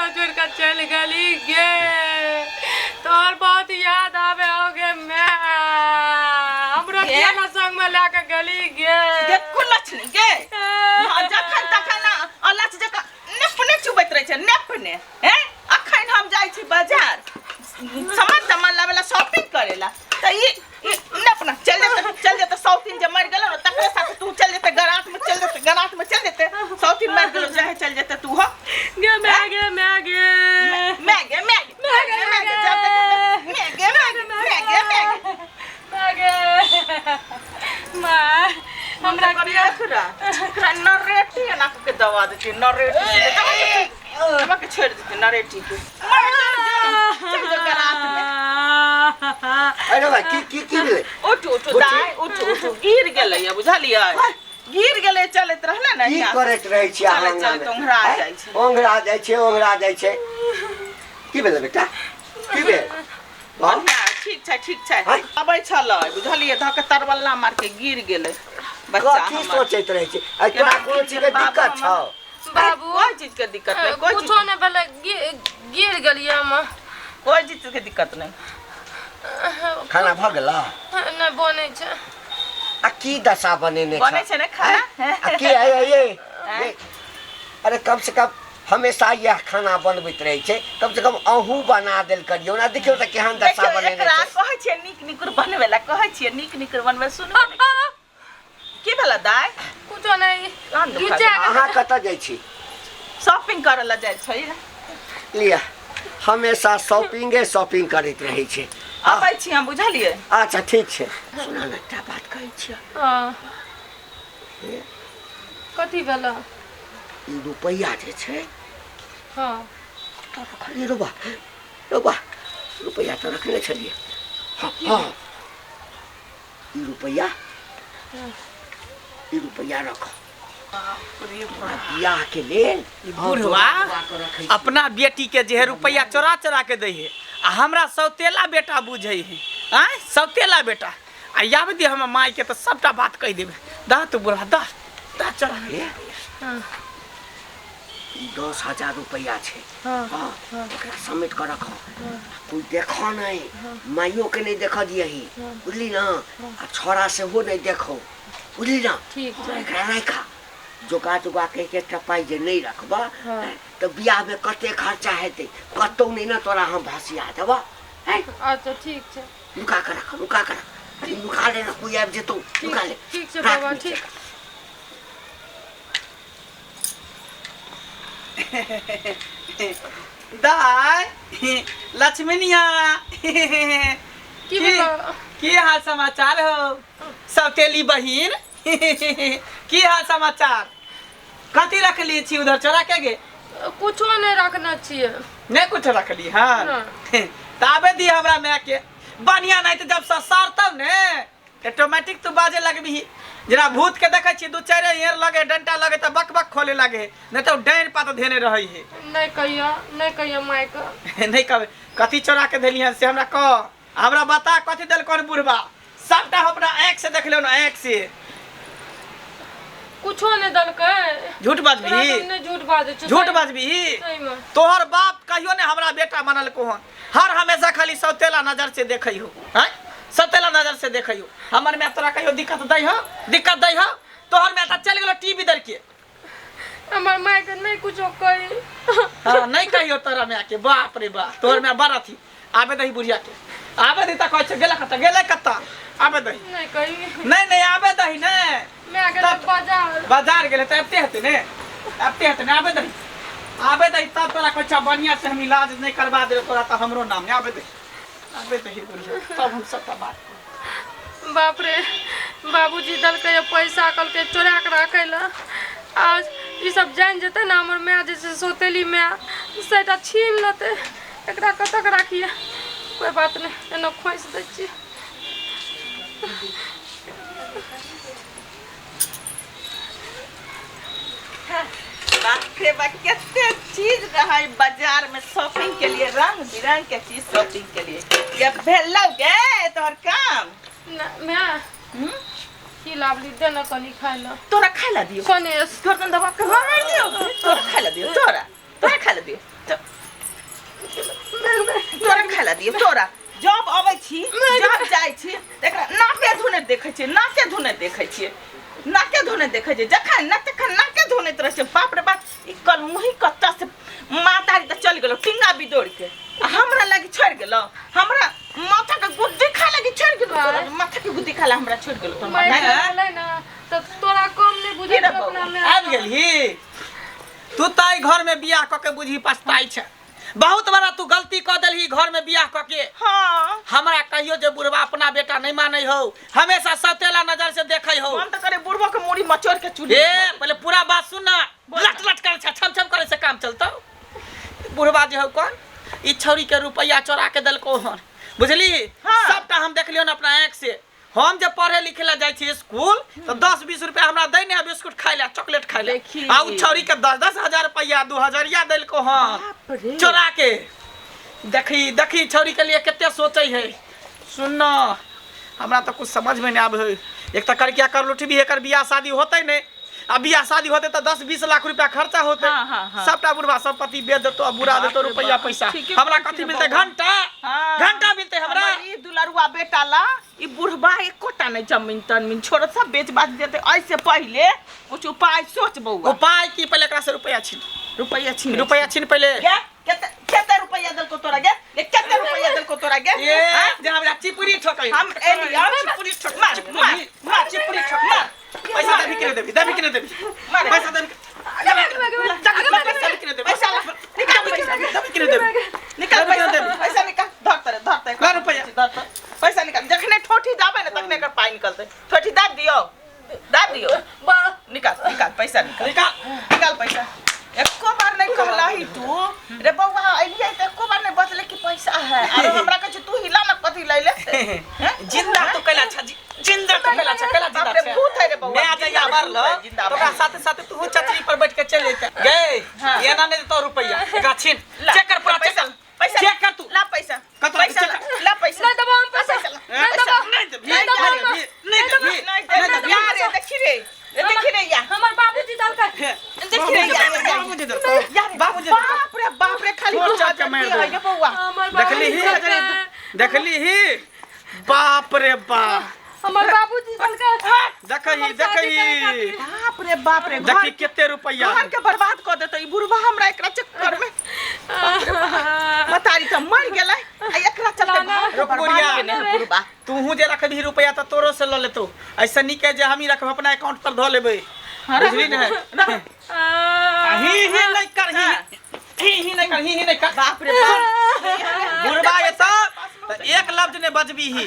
हमरो छोड़ के चल गेली गे। तोहर बहुत याद आवे हो गे मैं, हमरो गे? किया ना संग में लए के गेली गे? गे कुलछनी गे, हाँ, जखन तखन अलच जकाँ नेपने चुबैत रहै छै नेपने। हैं, अखन हम जाइ छी बाजार सामान तामान लाबे ला, शॉपिंग करे ला, तऽ ई ई नेपना चल जेतै, चल जेतै। सौतीन जे मरि गेलो ने तकरे साथे तू चल जेतै, गरात में चल जेतै, गरात में चल जेतै। सौतीन मरि गेलो जाहे चल जेतै तू हो गे मैं गे, मैं गे, मैं गे, मैं गे, मैं गे, मैं गे, जब देखे मैं गे, मैं गे, मैं गे, मैं गे, मैं गे। माँ, हमरा हमरा एकरा एकरा नरेटी एना कऽ के दबा देती, नरेटी दबा के छोड़ि देती, नरेटी के चलि जो गरात में। अरे भाई, की की की भेलै? उठू उठू दाय, उठू उठू, गिर गेलै बुझलियै, गिर गेलै, चलैत रहलै ने की हियाँ। करैत रहै छी अहाँ चलैत अंगना चलैत मे? ओंघरा आँय? जाइ छै। ओंघरा जाइ छै, ओंघरा जाइ छै। की भेलै बेटा, की भेल? हँ? बढ़िआँ, ठीक छै, ठीक छै। आँय? अबै छलै बुझलियै, धऽ के तरवल्ला मारि के गिर गेलै बच्चा कथी हमर। सोचैत रहै छी? आइ तोरा कोनो चीज के बाबू दिक्कत छौ? बाबू, कोइ चीज के दिक्कत नहि, कोइ चीज कुछो नहि भेलै, गिर गेलियै हम। कोइ चीज के दिक्कत नहि। खाना भऽ गेल? नहि, बनै छै। आ की दशा बनेने बनै छौ? छै ने खाना। आ की है ये? ये? अरे कम से कम हमेशा इएह खाना बनबैत रहै छै, कम से कम अहूँ बना देल करियौ ने। देखियौ तऽ केहन दशा देखियौ बनेने एकरा छै। कहै छियै नीक निकुर बनबै लए, कहै छियै नीक निकुर बनबै, सुनबै नहि। की भेलै दाय? कुछो नहि। कान दुखा घिचा अहाँ कतऽ जाइ छी? शॉपिंग करऽ लए जाइ छै। लिअ, हमेशा शॉपिंगे शॉपिंग करैत रहै छै। अबै छी हम, बुझलियै? अच्छा ठीक छै। सुनऽ ने, एकटा बात कहै छियौ। हँ, कथी भेलै? ई रुपैआ जे छै, कतऽ रखलियै? रौबा, रौबा, रुपैआ तऽ रखने छलियै। हँ हँ, ई रुपैआ, ई रुपैआ रख बियाह के लेल। बुढ़वा कऽ रखै छी। अपना बेटी के जे है रुपैआ चोरा चोरा के दै है आ हमरा सौतेला बेटा बुझै है। आँय, सौतेला बेटा। आ आबे दे हमर माय के तऽ सबटा बात कहि देबै। दह तू बुढ़वा, दह दह चोरा के। हे, ई 10,000 रुपैआ छै। हँ, एकरा समेट कऽ रख, कोइ देखऽ नहि, माइयो के नहि देखऽ दियही, बुझली ने? आ छौड़ा सेहो नहि देखौ, बुझली ने? ठीक छै। एकरा राखा, जोगा जोगा के एक एकटा पाइ जे नहि रखबह तऽ बियाह मे कते खर्चा हेतै, कतौ नहि ने तोरा हम भसिया देबह, हैं? अच्छा ठीक छै। नुका कऽ रख, नुका कऽ रख। अरे नुका ले ने, कोइ आबि जेतौ, नुका ले। ठीक छै राख बाबा। नीचे। ठीक। दाय लक्ष्मीनिया, की भेलौ? की हाल समाचार हो सौतेली बहिन? की हाल समाचार? कथी रखली छी उधर चोरा के गे? कुछो नहि रखने छियै। नहीं कुछ रखली? हाँ। ना। ताबे दी हमरा माय के बढ़िया, नहीं तो जब ससारतौ ने ऑटोमेटिक तू बाजे लगबी। जेना भूत के देखै छी, दू चारि एर लगे, डंटा लगे तऽ बक बक खोले लगे, नहीं तो डाँड़ पात धेने रहै है। नहि कहियो, नहि कहियो मायके। नहीं कहबै। कथी चोरा के देली हन से हमरा कह, हमरा बता, कथी देलकन बुढ़बा? सबटा हम अपना आँखि से देखलियौ ने, आँखि से। कुछो नहि देलकै। झूठ तोरा बाजबी? तऽ हम नहि झूठ बाजै छियौ। झूठ बाजबी? सहीमे। तोहर बाप कहियो ने हमरा बेटा मनलको हन, हर हमेशा खाली सौतेला नजर से देखै हो। हैं, सौतेला नजर से देखै हो। हमर माय तोरा कहियो दिक्कत दै हो? दिक्कत दै हो? तोहर माय तऽ चलि गेलो टीवी दर के। हमर मायके नहि कुछो कही। हाँ, नहीं कहियो तोरा माय के। बाप रे बाप, तोहर माय बड़ अथी। आबे दही बुढ़िया के, आबे दही तऽ कहै छै गेलै कतऽ, गेलै कतऽ? आबे दही। नहि कही। नहीं नहीं, आबे दही ने। माय गेलै बाजार। बाजार गेलै तऽ आबिते हेतै ने, आबिते हेतै ने। आबे दही, आबे दही, तब तोरा कहै छौ बढ़िआँ से हम इलाज नहि करबा देबै तोरा तऽ हमरो नाम नहि। आबे दही, आबे दही बुढ़िया, तब हम सबटा बात कहब। बाप रे, बाबूजी देलकै पैसा, कहलकै चोरा के राखै लए। आज ई सब जानि जेतै ने हमर माय जे छै सौतेली माय, सबटा छीन लेतै। एकरा कतऽ के राखिए? कोइ बात नहि, एना खोसि दै छियै। बाप रे बा, कते चीज रहे बाजार में शॉपिंग के लिए, रंग बिरंग के चीज शॉपिंग के लिए। ये भेलौ गे तोहर काम? माय, की लाबली? दे ने कनी खाइ लए। तोरा खाय ला दियो? कनी। गर्दन दबा के मार दियो। तोरा खाय ला दियो? तोरा तोरा खाय ला दियो? देखै छियै, नाके धोने देखै छियै, जखन न तखन नाके धोनैत रहै छै। बाप रे बाप, ई कल मुही कत्ता से मातारी तऽ चलि गेलौ टिंगा बिदोड़ के, आ हमरा लागी छोड़ि गेलौ, हमरा माथा के गुद्दी खाय लागी छोड़ि गेलौ, तोरा माथा के गुद्दी खाय ला हमरा छोड़ि गेलौ तोहर मरि माता। गेलै ना तऽ तोरा कम नहि बुझै रे छौ अपना बौआ, माय। आबि गेलही तू तऽ एहि घर में बियाह कऽ के बुझी पछताइ छै। बहुत बड़ा तू गलती कऽ देलही घर में बियाह कऽ के। हाँ। हमरा कहियो जे बुढ़वा अपना बेटा नहीं मानै हो, हमेशा सौतेला नजर से देखै हो। मन तऽ करे बुढ़बो के मूड़ी मचोड़ के चूल्ही ए पहले पूरा बात सुन ना, लट लट करे छै, छम छम करे से काम चलतो। बुढ़वा जे हो कौन ई छौरी के रुपया चोरा के देलको हन, बुझली? हाँ। सबटा हम देखलियो हन अपना आँख से। हम जे पढ़े लिखे ला जाइ छी स्कूल तो 10-20 रुपया हमरा दै ने बिस्कुट खाइ ला, चॉकलेट खाइ ला, देखी। आ उ छौरी के 10-10 हजार रुपया 2000 देलको हन बाप रे। चोरा के। देखी देखी छौरी के लिए कते सोचे है। सुन न, हमरा तो कुछ समझ में नहीं आबे है। एक तो करकिया कर लुठी भी एकर बियाह शादी होते नहीं, आ बियाह शादी होते तो 10-20 लाख रुपया खर्चा होते। हाँ, हाँ, हाँ। सबटा बुढ़वा संपत्ति बेच देतो आ बुरा देतो बाप रे रुपया बाप। पैसा। ठीके हमरा कहै छी कथी रे मिलते? बौआ। घंटा हाँ। घंटा मिलते हमरा। हमर ई दुलरुआ बेटा ला ई बुढ़बा एकोटा नहीं जमीन तमीन छोड़त, सब बेच बाच देते। ऐसे पहले कुछ उपाय सोच बौआ। उपाय की? पहले एकरा से रुपया छीन, रुपया छीन, रुपया छीन पहले। गे केते केते रुपया देलको तोरा गे? ए केते रुपया देलको तोरा गे? ए हाँ? जे हमरा चिपुरी ठोकै। हम एलियो चिपुरी ठोक, मार, चिपुरी, मार, मार, चिपुरी ठोक, मार। पैसा देबी कि नहीं देबी? देबी कि नहीं देबी? मार। पैसा देबी? पैसा देबी कि नहीं देबी? पैसा ला, निकाल पैसा, देबी कि नहीं देबी? निकाल देबी कि पैसा, नहीं देबी? पैसा निकाल, धर तरे, धर तरे, ला रुपया। धर तरे, पैसा निकाल। जखने ठोठी दाबे ना तखने एकर पाई निकलते। ठोठी दाब दियो, दाब दियो, निकाल निकाल पैसा, निकाल निकाल निकाल पैसा। एको बार नहीं कहला ही तू रे बौआ, अइलियै त एको बार नहीं बतले कि पैसा है। आरो हमरा कहै छै तू हिला ना, कथी लैले हैं? जिंदा तो कैला छा, जिंदा तो कैला छा, कैला जिंदा बाप रे, छा। भूत है रे बौआ, मैं आ जाइया जिंदा मरल भूत है, जिंदा तो ओकरा भूत। साथे साथे तू चचरी पर बैठ के चल जैते गे। हाँ। एना नहीं देतो रुपया, एकरा छीन। ला, चेक कर पूरा, चेक पैसा कर, पैसा चेक कर तू। ला पैसा, कत पैसा चेक ला, कर। ला पैसा। नहीं देबो हम पैसा, पैसा ला, नहीं देबो, नहीं देबी, नहीं देबो नहीं हम। देबी, नहीं देबी, नहीं नहीं देबी। यार, ये देखी रे, ये देखी रे या, हमर बाबूजी देलकै। देखी रे या, बाबूजी देलकै, यार, बाबूजी देलकै। बाप रे बाप रे, खाली छोड़ दू चाट के हजार मारि दिया है देबो। रे बौआ। हमर देखली बाबूजी ही देलकै। देखली ही, बाप रे बाप, हमर बाबूजी देलकै। देखही हमर शादी देखही करे खातिर। बाप रे बाप रे, देखी घर केते रुपया घर के बर्बाद कर देतौ ई बुढ़बा हमरा एकरा चक्कर में। मतारी तऽ मर गेलै आ एकरा चलते लाना। घर के रुक बर्बाद बुढ़िया। केने है बुढ़बा। तूहू जे रखबही रुपया तऽ तोरो से लऽ लेतौ। ऐसे नीक है जे हमही रखब, अपना अकाउंट पर धऽ लेबै, बुझली ने? ही ही नहीं कर, ही ही ही नहीं कर, ही ही नहीं कर। बाप रे बाप, बुढ़बा एतौ तऽ एक लफ्ज ने बजबी ही।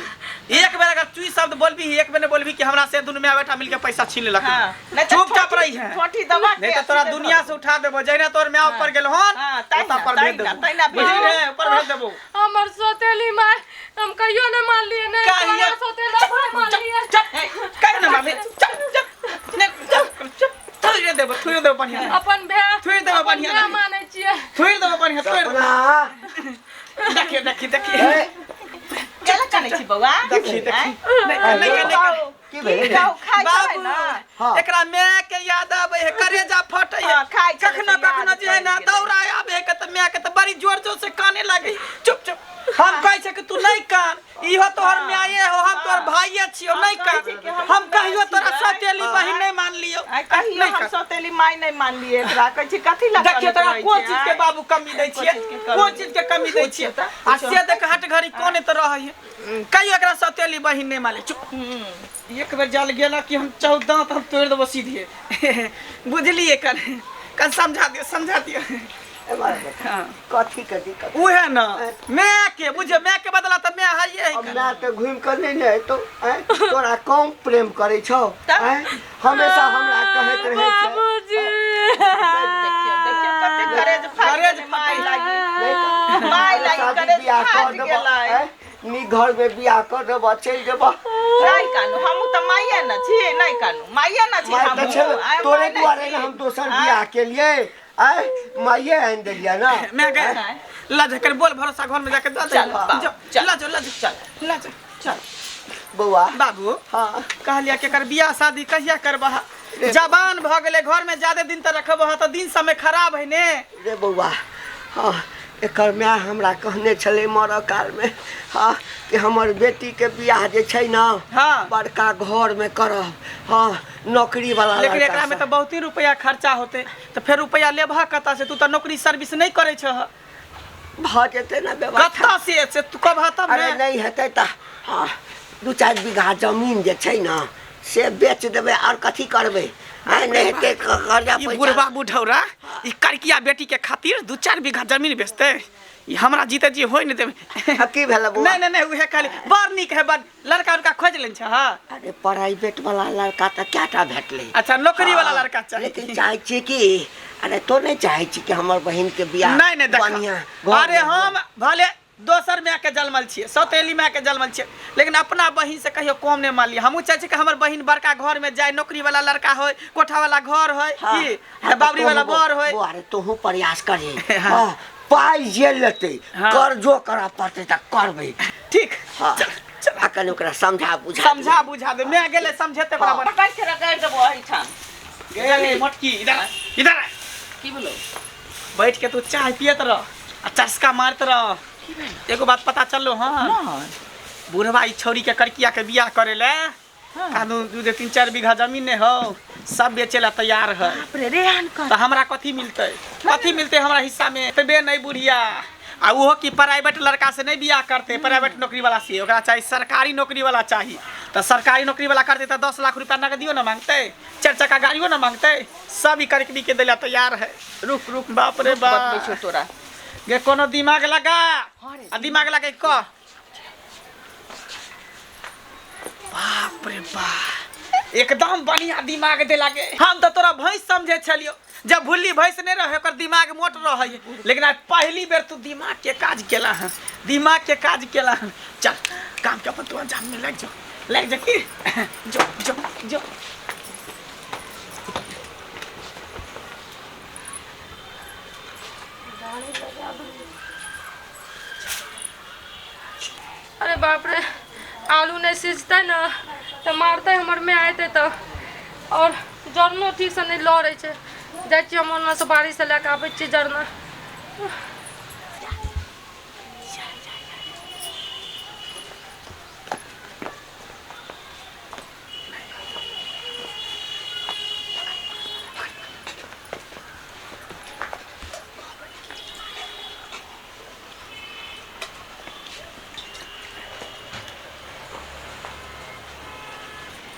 एक बेर अगर तू शब्द बोलबी ही, एक बेर ने बोलबी कि हमरा से दुनू माय बेटा मिलके पैसा छीन लेलक। हाँ, नहीं तऽ चुपचाप रही है, ठोठी दबा के नहीं तो तोरा सीधे दुनिया धऽ से उठा देबो। जहिना तोर my ऊपर गेल हन हाँ, तहिना, ओतऽ पर भेज तहिना, देबो, तहिना भेज बुझली ने? ऊपर भेज देबो। हमर सौतेली माय हम कहियो नहीं मानलियै, नहीं कहियो- तोरा सौतेला भाय मानलियै। चुप कहि ना मामी, चुप चुप नहीं, चुप चुप, थोड़े देबो, थोड़े देबो बढ़िया, अपन भाय थोड़े देबो अपन बढ़िया, भाय मानै छियै। थोड़े देबो बढ़िया, थोड़े देबो। सपना देखिए देखिए देखिए ए, केला कनै छी बौआ? देखी देखी, नहीं नहीं नहीं खाउ, की भेलै? खाउ, खाइ छै बाबू ना। हाँ। एकरा my के याद आबै है, करेजा फटै है। हाँ, खाइ छलै कखनो तऽ याद कखनो जे है ना पड़ि गेलै। दौड़ा आबै है के तऽ my के तऽ बड़ी जोर जोर से काने लागे। चुप चुप, हम कहै छै कि तू नहीं कान, इहो तोहर हाँ। माये हो, हम तोहर भाइये छियौ, हम नहीं कहै कान। छी कि हम हम कहियो तोरा छियै। सौतेली बहिन नहीं मानलियौ। आइ कहियो नहीं हम कान। सौतेली माय नहीं मानलियै एकरा, कहै छी कथी लए देखियौ कानैत तोरा रहै कोन छी, चीज के आँय? बाबू कमी दै कोन छियै? चीज के कमी? कोन चीज के कमी दै छियै? पूछियौ तऽ, आ पूछियौ। से देख हट घड़ी कोने तऽ रहै है, कहियो एकरा सौतेली बहिन नहीं माने। चुप, एक बेर जल गेला कि हम 14 तऽ हम तोड़ि देबो सीधे, बुझलियै? कन कन समझा दियौ, समझा दियौ। ए मार बेटा, हाँ। कथी के दिक्कत? उहे न my के बुझियौ, my के बदला तऽ my हइए है। अब मैं तऽ घुमि कऽ नहि ने एतौ, आँय? तोरा कम प्रेम करै छौ? आँय? हमेशा हमरा कहैत रहै छै। बाबूजी देखियौ देखियौ कते करेज फाटि करेज गेलै माय लागी, नहि तऽ माय लागी शादी करेज बियाह कऽ फाटि देबऽ, गेलै। आँय? नीक घर में बियाह कऽ देबऽ, चलि जेबऽ। नहीं कानू, हमहूँ तऽ माइए न छी, नहीं कानू, माइए न छी माय तऽ हमहूँ। छै आइ तोरे माय नहि दुआरे छी। ने हम दोसर आँय? बियाह केलियै, आँय? माइए आनि देलियै ना। मैं गए ला जाकर बोल भरोसा घर में जाके दे। चल बाबू, चल। ला जाओ, ला जाओ, चल। ला जाओ, चल बौआ। बाबू। हाँ। कहलिया कि एकर बियाह शादी कहिया करबह? जवान भऽ गेलै, घर में ज्यादा दिन तक रखबह तऽ दिन समय खराब है ने। रे बौआ, हाँ, एकर माय हमरा कहने छलै मरऽ कालमे, हँ, कि हमर बेटीके बियाह जे छै ने हाँ। बड़का घरमे करब, हँ, नौकरी वाला। लेकिन लड़का एकरा में से। तो बहुत ही रुपया खर्चा होते, तो फिर रुपया लेबह कतऽ से? तू तो नौकरी सर्विस नहीं करे छह। भऽ जेतै ने व्यवस्था। कतऽ से से तू कहबह तब अरे ने। नहि हेतै तऽ हँ 2-4 बीघा जमीन जे छै ने से बेच देबै, आओर कथी करबै? आँय, नहि हेतै कर्जा ई पैसा। बुढ़वा बुढ़ौरा ई करकिया बेटी के खातिर 2-4 बीघा जमीन बेचते, ई हमरा जीते जी होय नहीं देबै। आ, की भेलै बौआ? नहीं नहीं नहीं, उहे खाली बड़ नीक है, बड़ लड़का उड़का खोज लेने छ? हाँ। अरे प्राइवेट वाला लड़का तऽ कएटा भेटलै। अच्छा, नौकरी वाला हाँ, लड़का चाही। लेकिन चाहै छियै कि, अरे तो नहि चाहै छी कि हमर बहिन के बियाह नहीं नहीं, देखा बढ़िआँ घर अरे मे हम भले दोसर माय के जन्मल छियै, सौतेली माय के जन्मल छियै, लेकिन अपना बहिन से कहियो कम नहीं मानलियै। हमहूँ चाहै छियै कि हमर बहिन बड़का घर में जाय, नौकरी वाला लड़का होय, कोठा वाला घर होय, हाँ, की हाँ, तऽ बाबरी वाला तोहूँ बर होय। बौआ रे, तोहूँ प्रयास करी। हाँ, पाइ जे लेतै, हाँ। कर्जो करऽ पड़तै तऽ करबै। ठीक। हाँ। चल चल। आ कनि ओकरा समझा बुझा समझा बुझा दे, मैं गेले समझेते बराबर। पकड़ के रगड़ देबो एहिठाम। गे मोटकी, इधर आ, इधर आ। की भेलो? बैठ के तू चाय पियत रह आ चस्का मारत रह। एगो बात पता चललो? हाँ। नहि। बुढ़वा ई छौरी के करकिया के बियाह करे ले कानू दू 3-4 बीघा जमीन नहीं हो, सब बेचे ला तैयार है। बाप रे रेहान कर। तो हमरा कथी मिलते? कथी मिलते हमरा हिस्सा में? तबे नहीं बुढ़िया, आ उहो कि प्राइवेट लड़का से नहीं बियाह करते, प्राइवेट नौकरी वाला से, ओकरा चाही सरकारी नौकरी वाला चाही। तो सरकारी नौकरी वाला करते तो 10 लाख रुपया नगदियो ना मांगते, 4 चक्का गाड़ियो ना मांगते, सब ई करके के देला तैयार है। रुक रुक। बाप रे रुक, बतबै बाप। छौ तोरा। गे कोनो दिमाग लगा आ दिमाग लगा के कह। बाप रे बाप, एकदम बढ़िया दिमाग दे लागे। हम तो तोरा भैंस समझे छलियो, जब भुल्ली भैंस नहीं रहे ओकर दिमाग मोट रहे, लेकिन आज पहली बेर तू दिमाग के काज केला हन, दिमाग के काज केला हन। चल काम के अपन तू अंजाम में लग जाओ, लग जा की जो जो जो। अरे बाप रे, आलू नहीं सिझतै ने तऽ मारतै हमर माय अयतै तऽ। आओर जरनो ठीकसँ नहि लड़ै छै। जाइ छियै हम ओन्नऽसँ बाड़ीसँ लए कऽ आबै छियै जरना।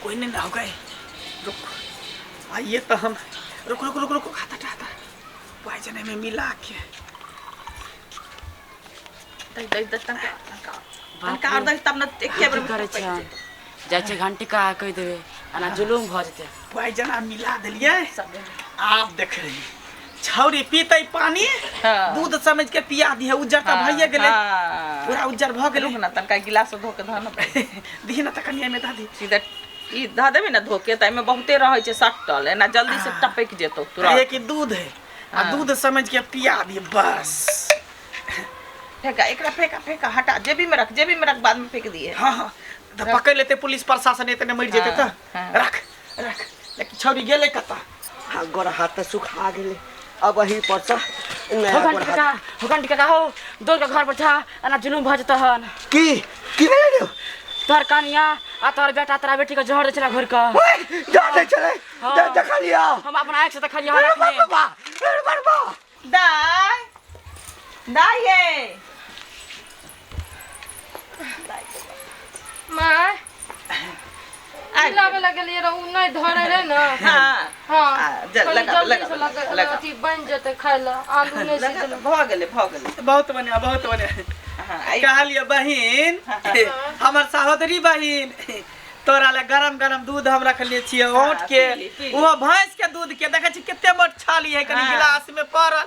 कोई नहीं ना हो गए, रुक आइए तो हम, रुक रुक रुक रुक, खाता खाता पॉइजन में मिला के दही दही दही, तनका तनका तनका और दही, तब न एके बेर की करै छै? जाइ छै घंटी का कहि देबै, एना जुलुम भऽ जेतै। पॉइजन आ मिला देलिए। आप देख रही छौरी पीते पानी हाँ। दूध समझ के पिया दी है, उज्जर तऽ भइए गेलै। हाँ। पूरा उज्जर भऽ गेलै। रुक ना, तनका गिलास धो के धऽ न। दिही न तऽ कनिया में दादी। सीधा ई धऽ देबी ने धो के तऽ एहिमे बहुते रहै छै सटल, एना जल्दी से टपकि जेतौ तुरंत। कि दूध है आ दूध समझ के पिया दी बस। फेंका एकरा, फेंका फेंका, हटा, जेबी में रख, जेबी में रख, बाद में फेंक दिए। हाँ हाँ, तऽ पकड़ लेते पुलिस प्रशासन, एतने मरि जेतै तऽ। हाँ। रख रख। लेकिन छौरी गेलै कतऽ? हाँ, गोर हाथ तऽ सुखा गेलै, अब एही परसँ नया हो घंटी गोर हाथ। काका, हो घंटी काका, हो दौड़ के घर पर जा, एना जुलुम भऽ जेतै हन। की की भेलै रे? तोहर कनिया आ तोहर बेटा तोरा बेटी के जहर दै छलै घोरि कऽ। ओए, जा दै छलै? हाँ। देखलियै? हम अपन आँखि से देखलियै हन अरे अखने। बाप रे बाप, अरे बाप रे बाप। दाय दाय ये माय, मिलाबै लए गेलियै रहए, उ नहि धरै रहै ने। हाँ। हाँ। आ, कनि लगा, जल्दी लगा, से लगा, लगा। अथी बनि जेतै खाय लए, आलू नहि लगा, सिझलै। भऽ गेलै, भऽ गेलै। बहुत बढ़िया, बहुत बढ़िया। हाँ, कहलियै बहिन, हमर सहोदरी बहिन, तोरा ले गरम गरम दूध हम रखले छियै औंट के। पी ली, पी ली। ओहो भैंस के दूध के, देखै छी कते मोट छाली है, कनि हाँ। गिलास में पड़ल।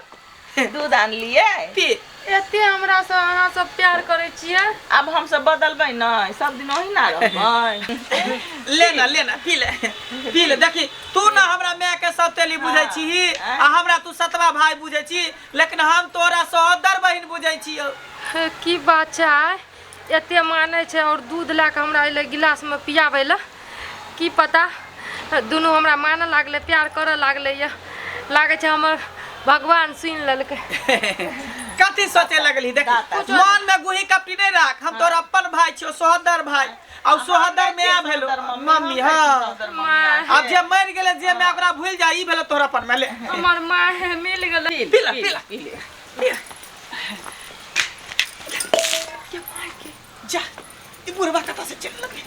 दूध आनलियै। पी। एते हमरा से अहाँ सब प्यार करै छियै। आब हमसब बदलबै नहि, सब दिन ओहिना रहबै। ले ना, ले ना, पी ले, पी ले। देखी तू ना हमरा माय के सौतेली बुझै छी आ हमरा तू सतवा भाई बुझै छी, लेकिन हम तोरा सहोदर बहिन बुझै छियौ। हे, की बात छै, आइ एते मानै छै और दूध लए कऽ हमरा अयलै गिलासमे पियाबै लए। की पता दुनू हमरा मानऽ लागलै, प्यार करऽ लागलै। यऽ लागै छै हमर भगवान सुनि लेलकै। कथी सोचे लगली देख दाता। मन में गुही कपटी नहीं राख हम तोर अपन भाई छियो सोहदर भाई आ सोहदर में आ भेलो मम्मी हाँ माँ अब जे मर गेले जे में ओकरा भूल जा ई भेलो तोर अपन में ले हमर माँ है मिल गेलै पीला पीला पीला जा ई बुढ़वा कता से चल लगे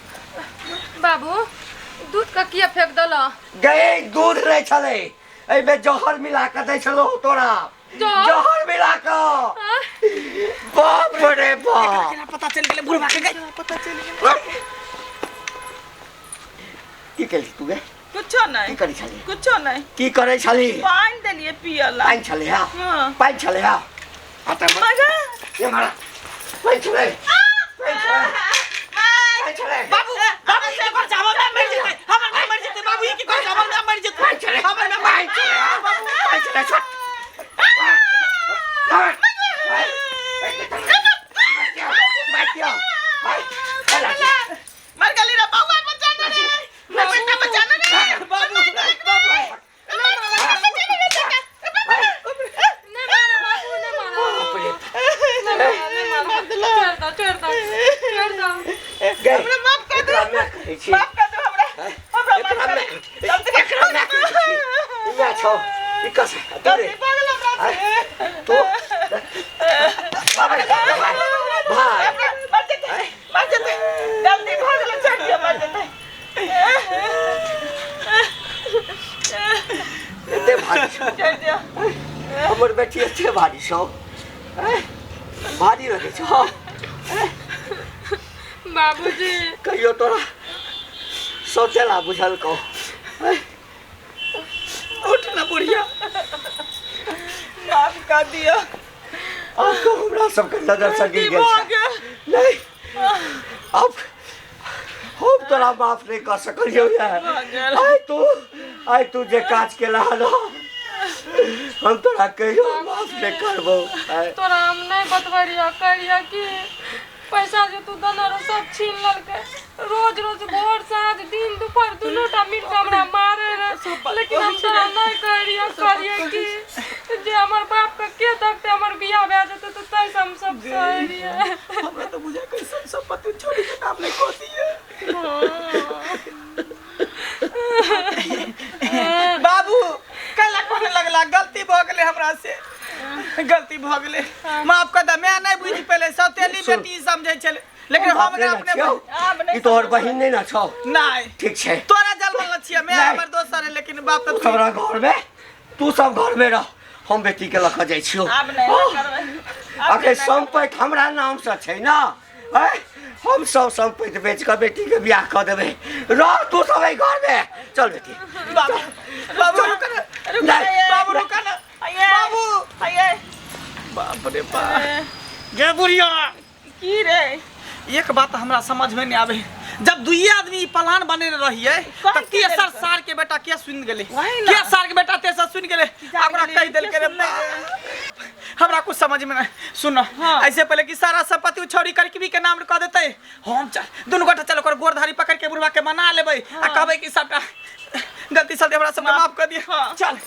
बाबू दूध का किया फेंक देल गए दूध नहीं छलै एहिमे जहर मिला कऽ दै छलौ तोरा जहर? जहर मिला कऽ बाप रे बाप केना पता चल गेले बुढ़वा के गए पता चल गेले की केली तू गे कुछो की नहीं करै छली कुछो नहीं की करै छली पानी देलिए पियला पानि छलै हा हाँ। पानि छलै हा आता मगर ये मारा पानि छलै पानि छलै पानि छलै बाबू बाबू ई की कर हमर माय मर जेतै हमर माय मर जेतै बाबू ई की कर हमर माय मर जेतै पानि छलै हमर माय पानि छलै हा पानि छलै छोट मर गली रे बउआ बचाना रे बेटा बचाना रे बाबू बाबू नहीं मारा बाबू नहीं मारा नहीं मारा नहीं मारा छोड़ दो छोड़ दो छोड़ दो हमरा माफ कर दो माफ कर दो हमरा हमरा माफ कर दो गलती भऽ गेल हमरा से मर जेतै मर जेतै गलती भऽ गेल छोड़ दियौ मर जेतै छोड़ दियौ हमर बेटी एते भारी छौ भारी लगै छौ बाबूजी कहियो तोरा सोचेला बुझल कौ उठ ना बुढ़िया माफ कर दियौ आब तो हमरा सबके नजर से गिर गलती गेल भऽ छै। गेल नहीं अब हम तोरा माफ नहीं कर सकलियौ यार गेल। आइ तू जे काज केला हन हम तोरा कहियो माफ नहीं करबौ आइ तोरा हम नहीं बतबै रहियो कहियो कि पैसा जे तू देने रहो सब छीन लेलकै रोज रोज भोर साँझ दिन दुपहर दुनू टा मिल कऽ हमरा मारे रहे लेकिन हम तोरा नहीं कहै रहियो करियो कि जे हमर बाप के के देखते हमर बियाह भए जेतै तऽ ताहि हम सब सहै रहियै हमरा तो बुझा कैसन संपत्ति छोड़ी के नाम नहीं को दिए बाबू कैला कोने लगला गलती भऽ गेलै हमरा से गलती भऽ गेलै माफ कर दे मैं नहीं बुझि पेले सौतेली सुन। बेटी समझै छलै लेकिन हम बाप एकरा नहि अपने ने छियौ। ई तोहर बहिन नहीं ना छौ नहीं ठीक छै तोरा जलमल न छियै मैं नहि। हमर दोसर है लेकिन बाप तू तऽ सब रह घर में तू सब घर में रह हम बेटी के लऽ कऽ जाइ छियौ आब नहि करबै अखन सम्पति हमरा नाम से छै ना आँय? हम सब सम्पति बेच कऽ बेटी के बियाह कऽ देबै रह तू सब एहि घर में चल बेटी बाबू बाबू रुक ना नहीं। बाबू रुक ना बाबू आइए बाप रे बाप गे बुढ़िया की रे एक बात हमरा समझ में नहीं आवे जब दुइये आदमी ई प्लान बनेने रहिए कौन त के तेसर देलकै? सार के बेटा के सुन गेलै वही ना। के सार के बेटा तेसर सुन गेलै जान आ ओकरा गेलै, कहि देलकै के रे सुनलै? बाप। हमरा कुछ समझ में नहीं सुन हाँ। ऐसे पहले कि सारा संपत्ति उ छौड़ी करकबी के नाम कह देतै हम चल दुनू गोटा चल ओकर गोर धारी पकड़ के बुढ़वा के मना लेबै आ कहबै कि सबटा गलती सलती हमरा सबके माफ कर दिए हाँ। चल।